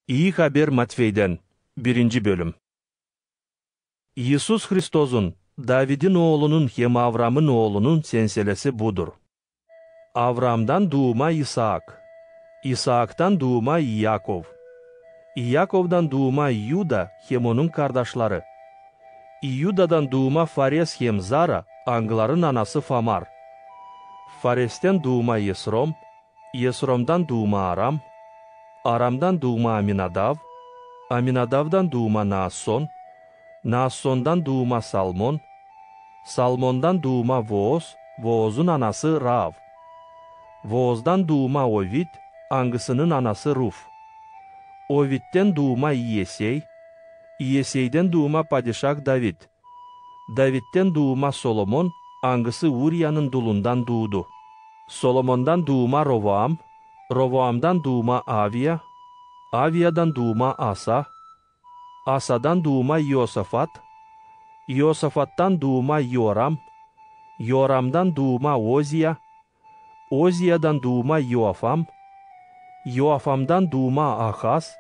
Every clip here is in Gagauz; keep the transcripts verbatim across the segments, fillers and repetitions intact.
İi haber Matfeydän, birinci bölüm. İisus Hristozun, Davidin oolunun hem Avraamın oolunun senselesi budur. Avraamdan duuma İsaak, İsaaktan duuma İakov, İakovdan duuma İuda hem onun kardaşları, İudadan duuma Fares hem Zara, angıların anası Famar, Farestän duuma Esrom, Esromdan duuma Aram, Aramdan duuma Aminadav, Aminadavdan duuma Naasson, Naassondan duuma Salmon, Salmondan duuma Vooz, Voozun anası Raav, Voozdan duuma Ovid, angısının anası Ruf, Ovidtän duuma İesey, İeseydän duuma padişah David, Davidtän duuma Solomon, angısı Uriyanın dulundan duudu. Solomondan duuma Rovoam, Rovoamdan duuma Aviya, Aviyadan duuma Asa, Asadan duuma İosafat, İosafattan duuma İoram, İoramdan duuma Oziya, Oziyadan duuma İoafam, İoafamdan duuma Ahaz,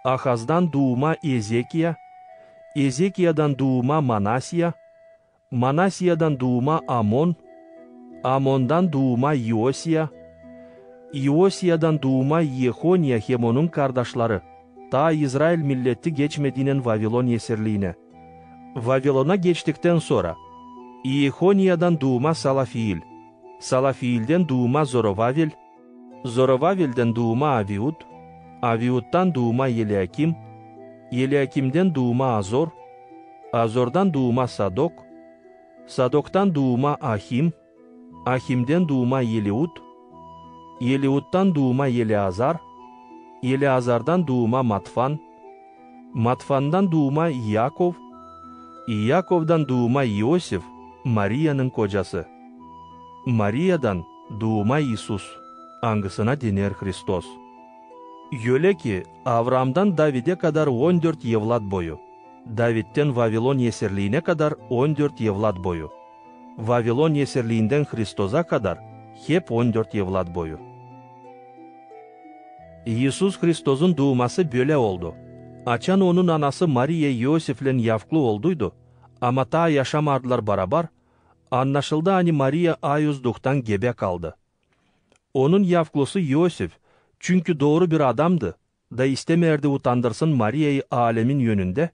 Ahazdan duuma Ezekiya, Ezekiyadan duuma Manasiya, Manasiyadan duuma Amon, Amondan duuma İosiya, İosiyadan duuma İehoniya hem onun kardaşları, taa İzrail milleti geçmediynän Vavilon esirliinä. Vavilona geçtiktän sora, İehoniyadan duuma Salafiil, Salafiildän duuma Zorovavel, Zorovavildän duuma Aviud, Aviuddan duuma Eliakim, Eliakimdän duuma Azor, Azordan duuma Sadok, Sadoktan duuma Ahim, Ahimdän duuma Eliud, Eliuddan duuma Eleazar, Eleazardan duuma Matfan, Matfandan duuma İakov, İakovdan duuma İosif, Mariyanın kocası. Mariyadan duuma İisus, angısına dener Hristos. Ölä ki, Avraamdan Davidä kadar on dört evlat boyu, Davidtän Vavilon esirliinä kadar on dört evlat boyu, Vavilon esirliindän Hristosa kadar hep on dört evlat boyu. İisus Hristozun duuması bölä oldu. Açan onun anası Mariya İosiflän yavklu olduydu, ama taa yaşamardılar barabar, annaşıldı, ani Mariya Ayuz Duhtan gebä kaldı. Onun yavklusu İosif, çünkü dooru bir adamdı da istämärdi utandırsın Mariyayı alemin önündä,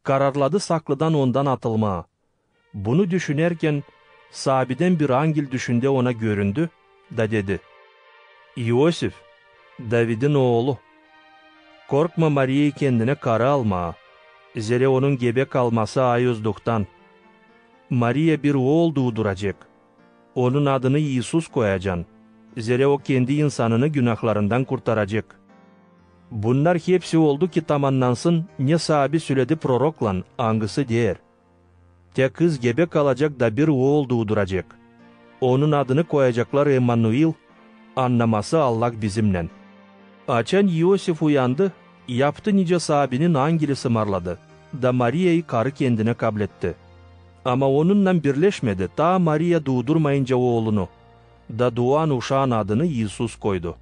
kararladı saklıdan ondan atılmaa. Bunu düşünärkän, Saabidän bir angel düşündä ona göründü da dedi: İosif, Davidin oolu, korkma Mariyayı kendinä karı almaa, zerä onun gebä kalması Ayuz Duhtan. Mariya bir ool duuduracek. Onun adını İisus koyacan, zerä o kendi insanını günahlarından kurtaracek. Bunnar hepsi oldu ki, tamannansın, ne Saabi söledi proroklan, angısı deer: Te kız gebä kalacek da bir ool duuduracek. Onun adını koyacaklar Emmanuil, annaması Allah bizimnän. Açan İosif uyandı, yaptı, nicä Saabinin angeli sımarladı, da Mariyayı karı kendinä kabletti. Ama onunnan birleşmedi, taa Mariya duudurmayınca oolunu, da duuan uşaan adını İisus koydu.